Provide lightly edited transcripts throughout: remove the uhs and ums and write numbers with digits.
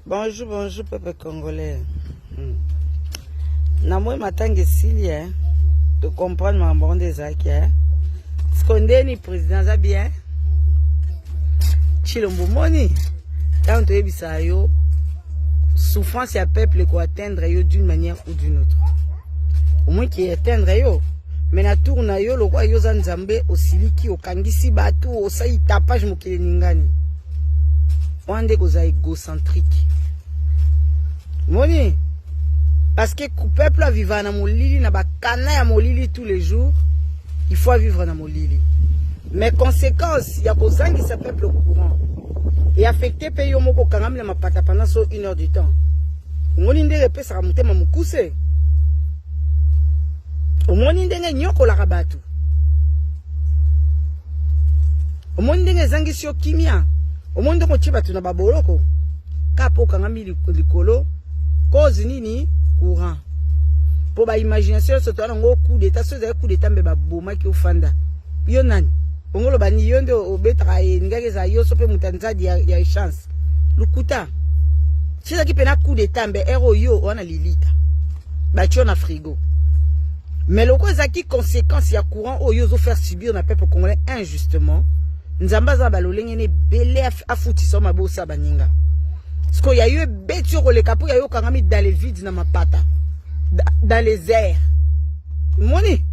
Bonjour, bonjour peuple congolais. Na moi matanga esili eh. To comprendre makambo yango nde ezalaki eh. Siko ndeni président aza bien. Tshilombo moni ntango toyebisaka yo souffrance ya peuple ko atteindre yo d'une manière ou d'une autre. Au moins qui atteindre yo. Mais na tour na yo lokola yo oza nzambe osiliki okangisi bato osali tapage mokili eningani. Wana nde kozala égocentrique. Moni parce que peuple aviva na molili na bakana ya molili tous les jours, il faut vivre na molili. Mais conséquence ya kozangisa peuple au courant et affecté pe yo moko okangami na mapata pendant so une heure du temps. Omoni ndenge epesaka motema mokuse, omoni ndenge enyokolaka bato, omoni ndenge ezangisi yo kimia, omoni ndenge otie bato na baboloko kaka mpo okangami likolo cause nini? Courant. Mpo ba imagination nyonso toza nango coup d'état, so ezali coup d'état mbe babomaki ofanda yo nani bongo loba ni yo nde obetaka elingaki ezala yo so mpe moto ya nzadi ya chance lokuta. So ezalaki mpena coup d'état mbe ere oyo wana lilita batio na frigo. Mais loko ezalaki conséquence ya courant oyo ozofaire subir na peuple congolais injustement. Nzambe aza na balolenge na ebele afutisa mabe osala baninga. Sikoyo ya yo ebeti yo koleka mpo ya yo okangami dans le vide na mapata dans les airs. Moni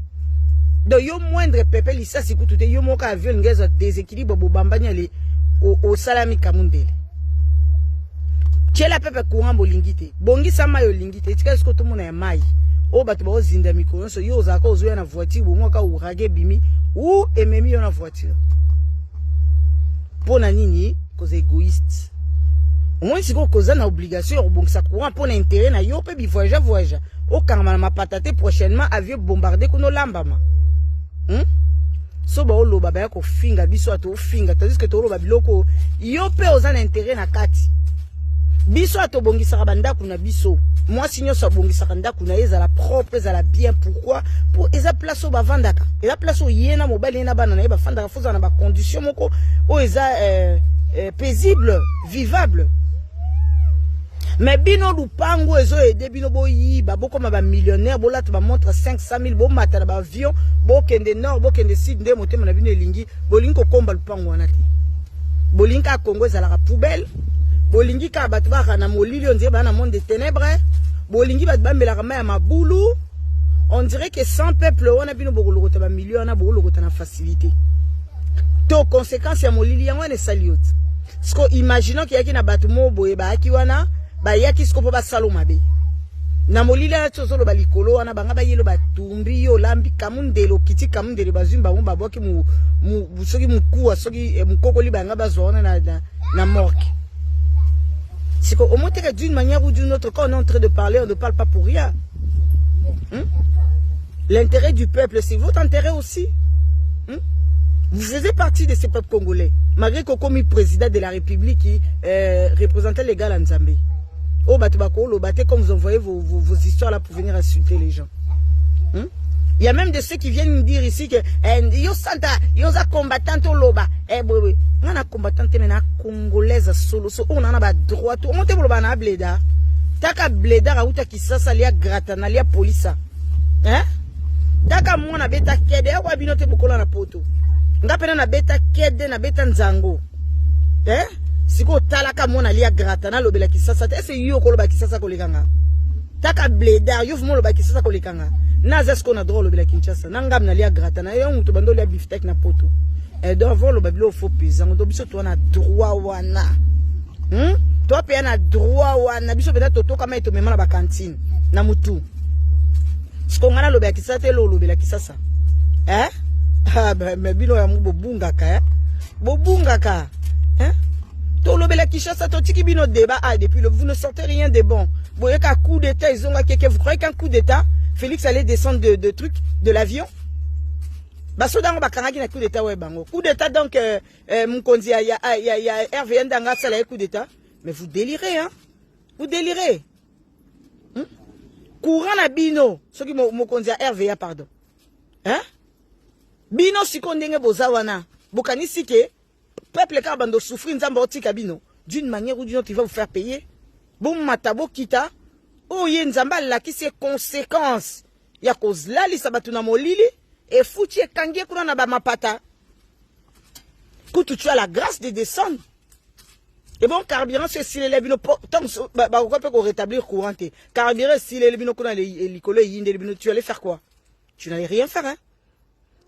donc yo moindre pepe lisasi kutu te, yo moko avion elingi ezwa déséquilibre, bobambani ale osalami kamundele. Tiela pepe courant bolingi te, bongisa mai olingi te, etikali sikoyo tomona ya mai oyo bato baozinda mikolo nyonso. Yo ozalaka ozoya na voiture bomwaka ourage ebimi ou ememi yo na voiture mpo na nini? Koza égoïste. Omoni sikoyo koza na obligation ya kobongisa courant mpo na intérêt na yo mpe bivoyage voyage okangama na mapata te, prochainement avion bombarde kuna olambama, So baoloba baya kofinga biso ato ofinga, tandis que tooloba biloko yo mpe oza na intérêt na kati. Biso atobongisaka bandako na biso, mwasi nyonso abongisaka ndako na ye ezala propre, ezala bien. Pourquoi? Po eza place oyo bavandaka, eza place oyo ye na mobali ye na bana na ye bafandaka. Fozala na bacondition moko oyo eza paisible, vivable. Mais bino lupango ezoyede bino boyiba, bokoma bamillionnaire, bolata bamontre 500 000, bomata na baavion, bokende nord, bokende sud, nde motema na bino elingi. Bolingi kokomba lupango wana te, bolingi kaka Kongo ezalaka poubelle, bolingi kaka bato baka na molili, on dirait baa na monde de ténèbres, bolingi bato bamelaka mai ya mabulu. On dirait que sans peuple wana bino bokolokota bamilio wana, bokolokota na facilité. To conséquence ya molili yango wana esali yo te. Siko imaginons keyaki na bato moo boye bayaki wana, bayaki siko mpo basala mabe na molili wana ti ozoloba likolo wana, banga bayelo batumbi yo, olambi kamundele, okiti kamundele, bazwi bango babwaki soki mokuwa soki mokokoli banga bazwa wana na morgue. Siko omoteka d'une manière ou d'une autre, quand on est en train de parler, on ne parle pas pour rien, L'intérêt du peuple, c'est votre intérêt aussi, Vous faisiez partie de ce peuple congolais. Malgré qu'okomi président de la République qui représentait les gars Nzambe. Oh, bato bakoloba te, comme vous envoyez vos histoires là pour venir insulter les gens. Il y a même de ceux qui viennent me dire ici que eh, yo santa, yo za combattant loba. Eh, boy, boy. Nga na combattant mais na congolaise solo so on a ba droit on te boloba na bleda. Taka bleda auta kisasa lia grata na lia polisa. Hein? Taka mwana beta kede yakwa bino te bokola na poto. Nga pena na beta kede na beta nzango. Eh? Siko talaka mwana lia grata na lobela kisasa te. Ese yo koloba kisasa koleka nga. Taka bledar yo fumo loba kisasa koleka nga. Naza siko na droit lobela Kinshasa. Na ngam na lia grata na yo mutu bando lia biftek na poto. Eh donc avant loba bilo faut pesa ngo biso to na droit wana. To pe na droit wana biso pena totoka mai tomema na ba cantine na mutu. Siko nga nalobela kisasa te, olobela kisasa. Eh? Ah, mais bino yango bobungaka, eh? Bobungaka. Hein? Tolobela Kinshasa, totiki bino débat ah, depuis le vous ne sortez rien de bon. Boyeka coup d'état, ils ont keke. Vous croyez qu'un coup d'état, Félix allait descendre de trucs de l'avion? Basoda ngo bakangaki na coup d'état ouais bango. Coup d'état donc mokonzi ya RVN ndanga sala coup d'état. Mais vous délirez, hein? Vous délirez. Courant na bino, soki mokonzi ya RVA pardon. Hein? Bino siko ndenge boza wana, bokanisi ke peuple kaka bando souffrir Nzambe otika bino d'une manière ou d'une autre, il va vous faire payer. Bomata bokita, oyo ye Nzambe alakisi ye conséquence ya kolalisa bato na molili, efuti ekangi ye kuna na bamapata. Kutu tu as la grâce de descendre. Et bon, carburant so esileli bino, ntango bakoka mpe korétablir courant te, carburant esileli bino kuna likolo, eyindeli bino, tu allais faire quoi? Tu n'allais rien faire, hein?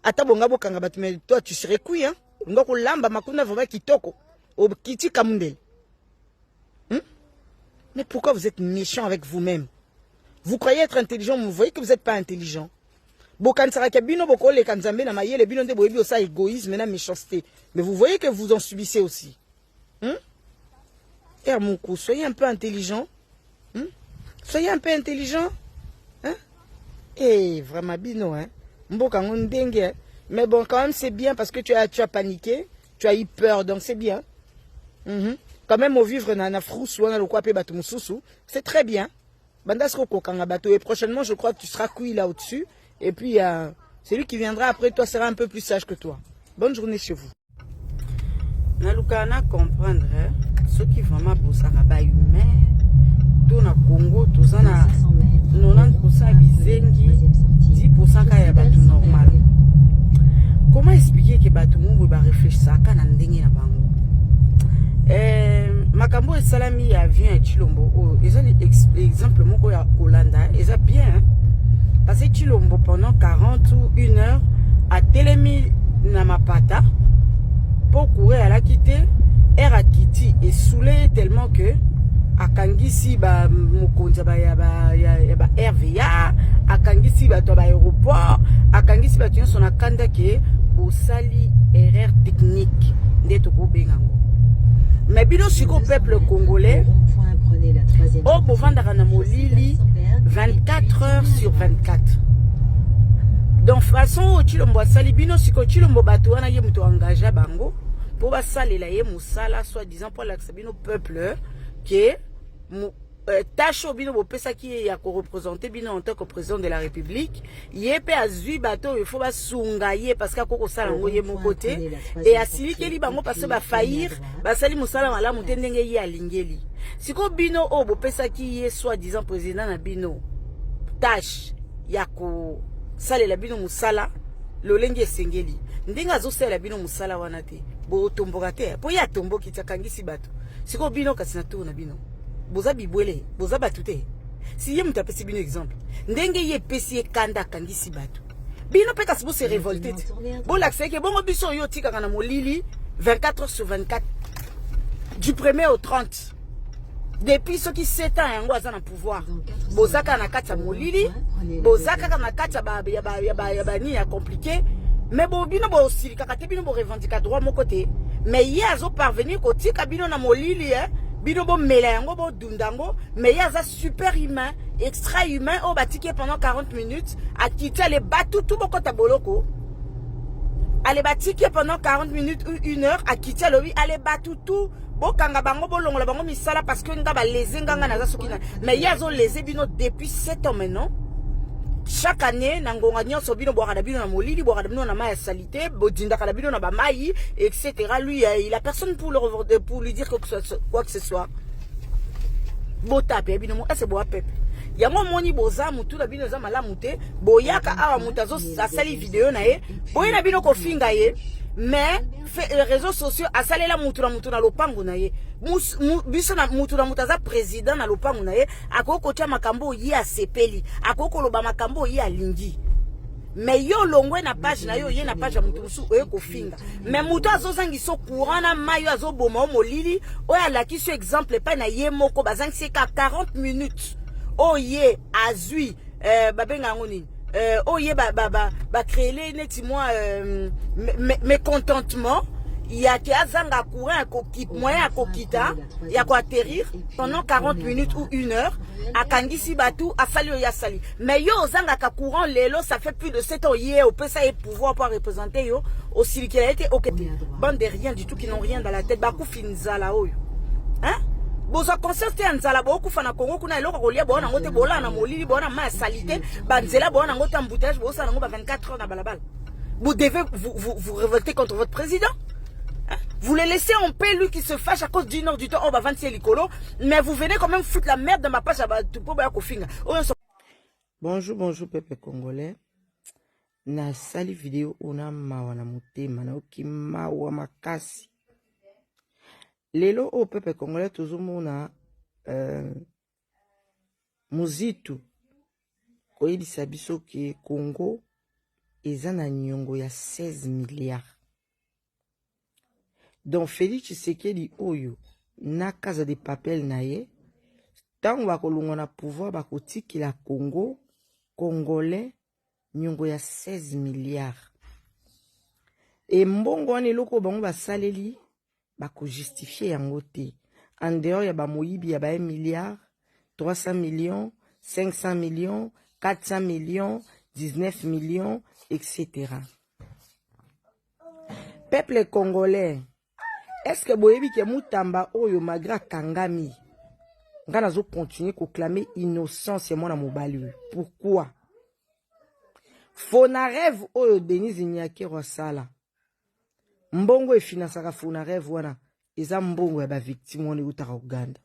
Ata bonga bokanga bato, mais toi, tu serais cuit, hein? Olinga kolamba makunda vraiment kitoko, okiti kamundele, Mais pourquoi vous êtes méchant avec vous-même? Vous croyez être intelligent, vous voyez que vous n'êtes pas intelligent. Bokanisaka bino bokoleka Nzambe na mayele, bino nde boyebi osala égoïsme na méchanceté, mais vous voyez que vous en subissez aussi, Moukou, soyez un peu intelligent, Soyez un peu intelligent, hein? Eh, vraiment bino, hein? Mboka ngo ndenge. Mais bon, quand même, c'est bien parce que tu as paniqué, tu as eu peur, donc c'est bien. Quand même, ovivre na frousse wana lokwa pe bato mosusu, c'est très bien. Banda siko kokanga bato et prochainement, je crois que tu seras cuit là au-dessus et puis celui qui viendra après toi sera un peu plus sage que toi. Bonne journée chez vous. Naluka na comprendre soki vraiment bozalaka bahumain to na Congo toza na 90 ya bizengi, 10 kaka ya bato normal. Comment expliquer ke bato mo boye barefléchisaka na ndenge na bango? Makambo esalami ya avion ya Chilombo oyo eza exemple moko ya kolanda, eza bien parce que Chilombo, pendant 40 ou une heure, atelemi na mapata mpo courant alaki te. Air akiti, esule ye tellement que akangisi bamokonzi ya ba RVA, akangisi bato ya baaéroport, akangisi bato nyonso na kanda ke bosali erreur technique nde tokobenga yango. Mais bino sikoyo, peuple congolais oyo bovandaka na molili 24 heures sur 24, donc façon oyo Chilombo asali bino sikoyo, Chilombo, bato wana ye moto engage bango mpo basalela ye mosala, soi disant mpo alakisa bino peuple ke tâche oyo bino bopesaki ye ya koreprésenter bino en tant que président de la République, ye mpe azwi bato oyo ifo basunga ye parce que akoki kosala yango ye moko te. E asilikeli bango parce que bafaillir, basali mosala malamu te ndenge ye alingeli. Sikoyo bino oyo bopesaki ye, soi disant président na bino, tâche ya kosalela bino mosala lolenge esengeli, ndenge azosalela bino mosala wana te, botomboka te mpo ye atomboki ti akangisi bato. Sikoyo bino kasi na tour na bino, boza bibwele, boza bato te. Si ye moto apesi bino exemple ndenge ye epesi ye kanda, akangisi bato, bino mpe kasi bose révolter te, bolakisa eke bongo biso oyo otikaka na molili 24 heures sur 24, du premier au 30, depuis soki 7 ans yango aza na pouvoir, boza kaka na kati ya molili, boza kaka na kati ya banini ya compliqué. Mais bo bino bosilikaka te, bino borevendiquer droit moko te, mais ye azoparvenir kotika bino na molili, eh? Bino bomela yango, bodunda yango, mais ye aza super humain, extra humain oyo batiki ye pendant 40 minutes, akiti, ale batutu bokɔta boloko. Ale batiki ye pendant 40 minutes ou une heure, akiti, alobi: ale batutu bokanga bango, bolongola bango misala parce que nga baleze nga, nga naza soki na. Mais ye azoleze bino depuis 7 ans maintenant. Chaque année na ngonga nyonso, bino bwaka na bino na molili, bwaka na bino na mai ya saleté, bodindaka na bino na bamai, etc. Lui, il a personne pour lui dire quoi que ce soit. Botape bino mo ese boa pepe yango, omoni boza motu na bino eza malamu te. Boyaka awa, moto asali video na ye, boye na bino kofinga ye, mais réseaux sociaux asalela mutu na mutu na lopango na ye. Biso na mutu na mutu aza président na lopango na ye, akoki kotia makambo oyo ye asepeli, akoki koloba makambo oyo ye alingi. Mais yo olongwe na page na yo, oye na page ya motu mosusu, oye kofinga. Mais moto azozangisa courant na mai, oyo azoboma o molili, oyo alakisi yo exemple epai na ye moko, bazangisi ye ka 40 minutes oyo ye azwi, babenga yango nini, oyo ye bacréele neti mwa mécontentement yake azanga courant, moyen ya kokita, ya koatterrir pendant 40 minutes ou une heure, akangisi bato, asali oyo asali. Mais yo ozangaka courant lelo, ça fait plus de 7 ans, ye opesa ye pouvoir po areprésenter yo, osilikela ye te. Ok, bande de rien du tout, qui n'ont rien dans la tête. Bakufi nzala oyo, hein? Bozwa conscience te ya nzala, bokufa na Kongo kuna, eloko kolia boona yango te, bolala na molili, boona mai ya saleté, banzela boona yango te, embouteillage, bosala yango ba 24 heures na balabala. Vous devez vous révolter contre votre président, hein? Vous le laissez en paix, lui qui se fâche à cause d'une heure du temps. Oh, bah, 26 likolo. Mais vous venez quand même foutre la merde dans ma page. Bonjour, bonjour, peuple congolais. Nasali video oyo na mawa na motema, nayoki mawa makasi. Lelo oyo peuple congolais tozomona Muzitu koyebisa biso ke Congo eza na niongo ya 16 milliards. Donc Félix Tshisekedi oyo na Casa de Papel na ye, ntango bakolongwa na pouvoir bakotikela Congo congolais niongo ya 16 milliards. E mbongo wana eloko bango basaleli bakojustifie yango te, en dehors ya bamoyibi ya ba 1 milliard 300 millions, 500 millions, 400 millions, 19 millions, etc. Peuple congolais, est-ce que boyebi ke Mutamba oyo malgré akangami, nga nazo continuer koclamer innocence ya mwana mobali oyo? Pourquoi Fonarev oyo Denise Nyakeru asala, mbongo efinansaka Fonarev wana eza mbongo ya bavictime wana eutaka Uganda?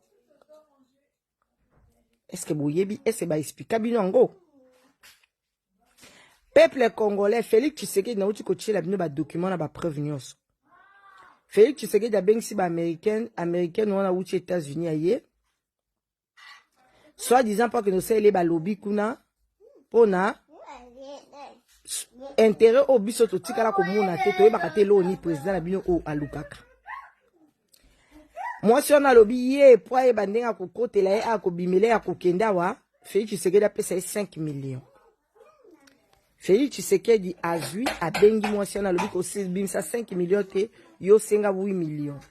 Est-ce que boyebi? Est-ce que baexplika bino yango? Peuple congolais, Félix Tshisekedi nauti kotiela bino badocument na bapreuve nyonso. Félix Tshisekedi abengisi baaméricaine, américaine wana awuti États-Unis, aye soit disant mpo akende osaleli balobi kuna mpona intérêt oyo biso totikala komona te, toyebaka te eloko ni président na bino oyo alukaka. Mwasi wana alobi ye po ayeba ndenge akokotela ye, akobimela ye, akokende awa. Félix Tshisekedi apesa ye 5 millions. Félix Tshisekedi azwi, abengi mwasi wana, alobi kobimisa 5 millions te, yo senga 8 millions.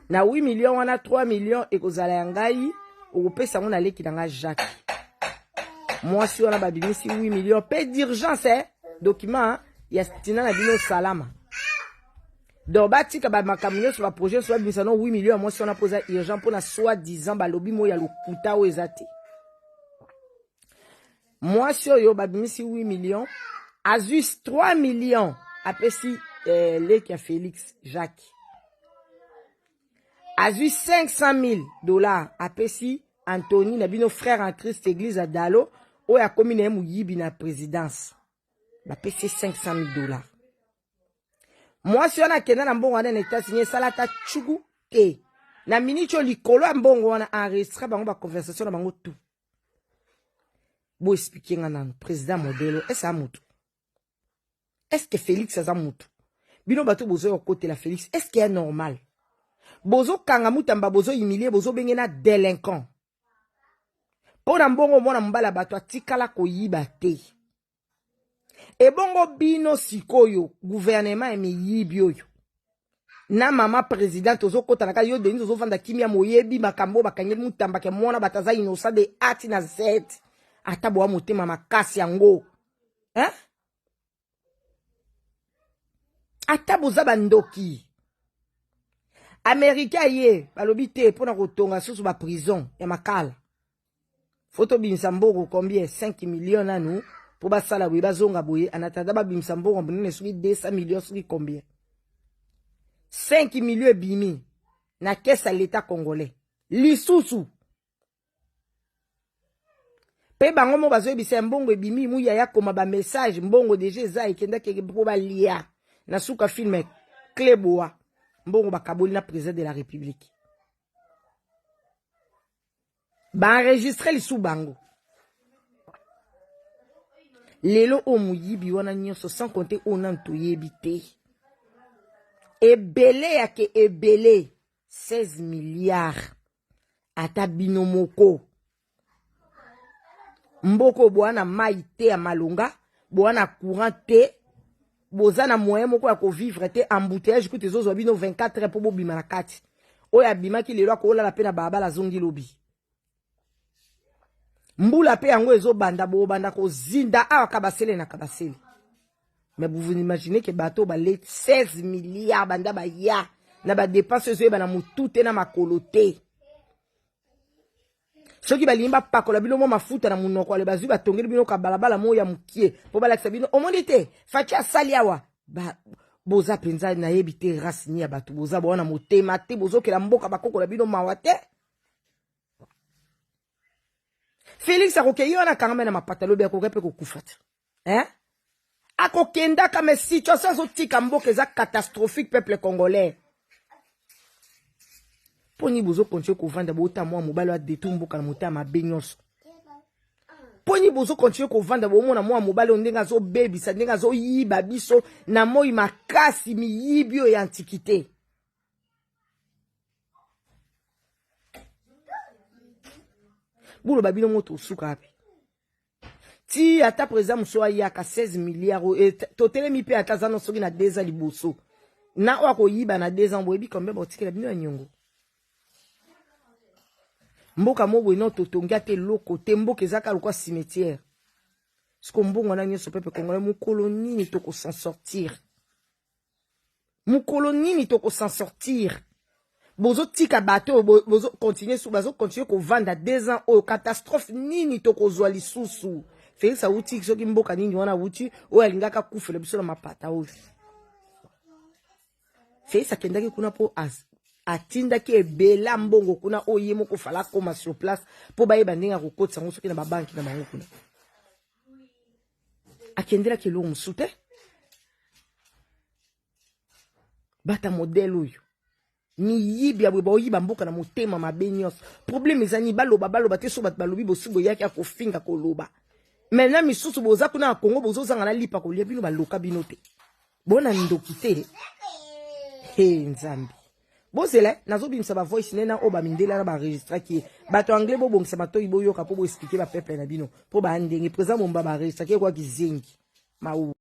Na 8 millions wana, 3 millions ekozala ya ngai, okopesa yango na leki na ngai Jacques. Mwasi wana babimisi 8 millions mpe d'urgence, eh? Document ya ntina na bino salama. Donc batika bamakambo nyonso, baprojet nyonso, babimisa no 8 millions ya mwasi wana mpo eza urgent, mpona soi disant balobi mo ya lokuta oyo eza te. Mwasi oyo babimisi 8 millions, azwi 3 millions, apesi leki ya Félix Jacques, azwi 500 000 $, apesi Antony na bino, frère en Christ, église ya Dalo, oyo akomi na ye moyibi na présidence, bapesi 500 000 $. Mwasi wana akenda na mbongo wana na États-Unis, esala ata tchuku te. Na miniti oyo, likolo ya mbongo wana, enregistre bango, baconversation na bango tout. Boexpliquer nga nanu, président modelo ese aza mutu? Est ce que Félix aza mutu? Bino bato bozoya kokotela Félix, est ce que ya normal bozokanga Mutamba, bozohumilie, bozobenge na délinquant mpo na mbongo mwana mobali ya bato atikala koyiba te? Ebongo bino sikoyo, gouvernement ya miyibi oyo na mama président, tozokɔta na kaka yo Denise, ozovanda kimia, moyebi makambo oyo bakangeli Mutambake, mwana bato aza innocent de A ti na Z. Ata boya motema makasi yango, hein? Ata boza bandoki, Américain aye, balobi te mpona kotonga susu baprison ya Makala, faut tobimisa mbongo combien? 5 millions nanu mpo basala boye, bazonga boye. En attendant babimisa mbongo monene, soki 200 millions, soki combien. 5 millions ebimi na caisse ya l'État congolais lisusu. Mpe bango mo bazoyebisa ya mbongo ebimi, Muyaya koma bamessage, mbongo déjà eza, ekendaki mpo balia. Na suka film cleboa, mbongo bakaboli na président de la République, baenregistre lisu bango. Lelo oyo moyibi wana nyonso, sans compter oyo nanu toyebi te, ebele yake ebele, 16 milliards. Ata bino moko, mboka boa na mai te ya malonga, boa na courant te, boza na moyen moko ya kovivre te. Embouteillage kutu ezozwa bino 24 heures mpo bobima na kati. Oyo abimaki lelo akolala mpe na balabala, azongi lobi. Mbula mpe yango ezobanda, bobanda kozinda awa Kabasele na Kabasele. Mais vous vous imaginez que bato bale 16 milliards, banda baya na badepense ezoyeba na motu te na makolo te. Soki balingi bapakola bino mwa mafuta na monoko, ale bazwi, batongeli bino kabalabala moko ya mokie mpo balakisa bino, omoni te Fatshi asali awa. Boza mpenza nayebi te race ni ya bato boza bowana motema te, bozokela mboka bakoko na bino mawa te. Felix akoke ye wana akangama na mapata lobi akoki mpe kokufa te hein? Akokendaka mais situation azotika mboka eza catastrophique peuple congolais. Mpo nini bozokontinue kovanda bota mwa mobali oyo adetu mboka na motema mabe nyonso? Mpo nini bozokontinue kovanda bomona mwa mobali oyo ndenge azobebisa, ndenge azoyiba biso na moi makasi, miyibi oyo ya antiquité? Boloba bino mo tosuka wapi? Ti ata président mosusu ayaka 16 milliards oyo, totelemi mpe ata aza no soki na 2 ans liboso na oyo akoyiba na 2 ans, boyebi combien bakotikela bino ya niongo? Mboka mo boye no totongi ata eloko te, mboka eza kaka lokola cimetière. Siko mbongo wana nyonso, peuple congolais, mokolo nini toko s'en sortir? Mokolo nini toko s'en sortir? Bozotika bato oyo bozokontinue su, bazokontinue kovanda 2 ans oyo, catastrophe nini tokozwa lisusu? Félix awuti soki mboka nini wana awuti oyo alingaka akufela biso na mapata oyo. Félix akendaki kuna mpo atindaki ebela mbongo kuna oyo ye moko fala akoma sur place mpo bayeba ndenge akokotisa yango soki na babanki na bango kuna. Akendelaki eloko mosusu te. Bata modele oyo miyibi ya boye baoyiba mboka na motema mabe nyonso. Problème eza nini? Baloba baloba te, so bato balobi bosi boyaki ya kofinga koloba. Maintenant misusu boza kuna na Congo, bozozanga na lipa kolia, bino baloka bino te, bona ndoki te. He Nzambe, bozela, nazobimisa bavoice nena oyo bamindele wana baenregistraki ye. Bato anglais, bobongisa matoi, boyoka mpo boexpliquer bapeuple na bino mpo baya ndenge président momba baenregistraki ye kwaki zengi mawu.